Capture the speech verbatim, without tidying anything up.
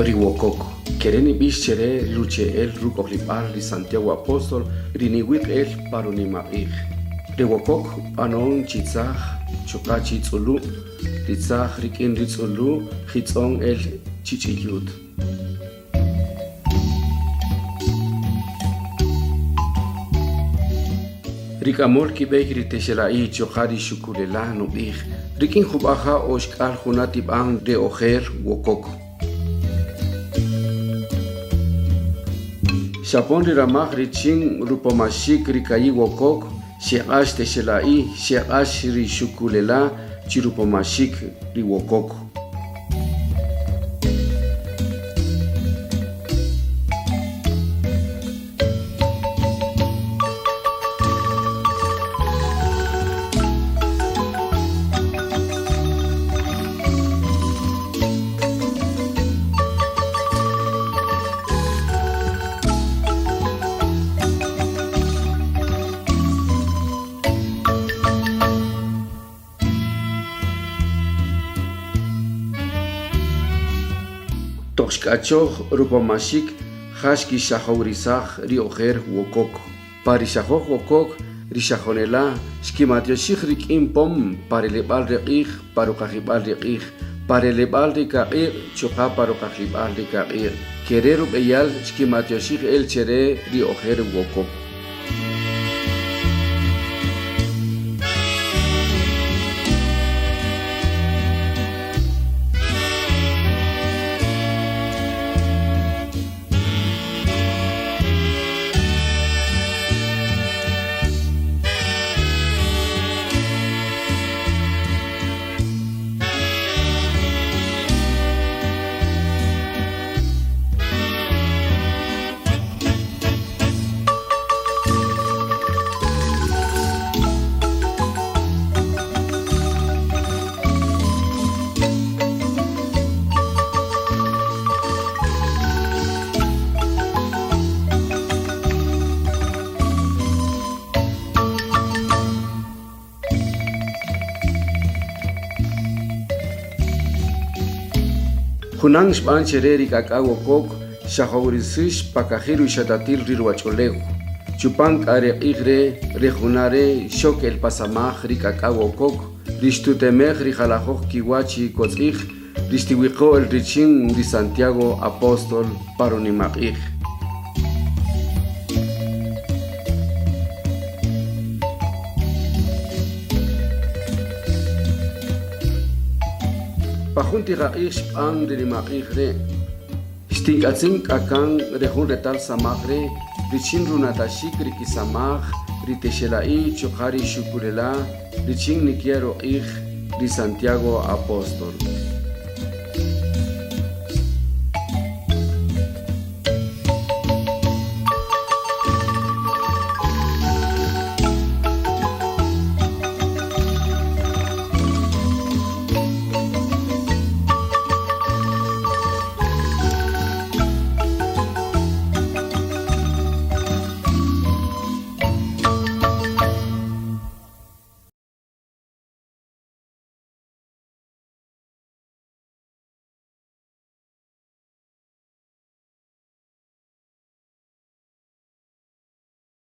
Ri wokok. Kere nib'ix che re ruche'el ruk'ojlib'al ri Santiago Apóstol, ri niwiq el pa runimaq'ij. Ri wokok b'anon chi tzaj chuqa' chi tz'ulu', ri tzaj rik'in ri tz'ulu' jitz'on el chi ch'iyut. Ri k'amol kib'ey ri texela'i chuqa' ri xukulela nub'ij, rik'in jub'a' ja oxk'al juna tib'an re ojer wokok. Xapon ri ramaj richin rupomaxik ri kayi' wokok, xeq'ax texela'i, xeq'ax ri xukulela chi rupomaxik ri wokok. Toq xk'achoj rupomaxik, ja xkixajowrisaj ri ojer wokok. Pa ri xajoj wokok, ri xajonela xkimatioxij rik'in pom pa releb'al re q'ij, pa ruqajib'al re q'ij, pa releb'al re kaq'iq' chuqa' pa ruqajlib'al re kaq'iq'. Kere rub'eyal xkimatioxij el che re ri ojer wokok. Junam xb'an che re ri k'ak'a' wokok, xajowrisix pa kajil ruxatatil ri Ruwach'ulew. Chupan k'a re q'ij re, re juna' re xok el pa samaj ri k'ak'a' wokok, ri xtutemej ri jalajoj kiwach ri kotz'ij, ri xtiwiqo' el richin ri Santiago Apóstol pa runimaq'ij. Pa jun tiqaq'ij xb'an ri nimaq'ij re'. Xtink'atzin k'a kan re jun retal samaj re' richin runataxik ri kisamaj, ri texela'i chuqa' ri xukulela richin nikiya' ruq'ij ri Santiago Apóstol.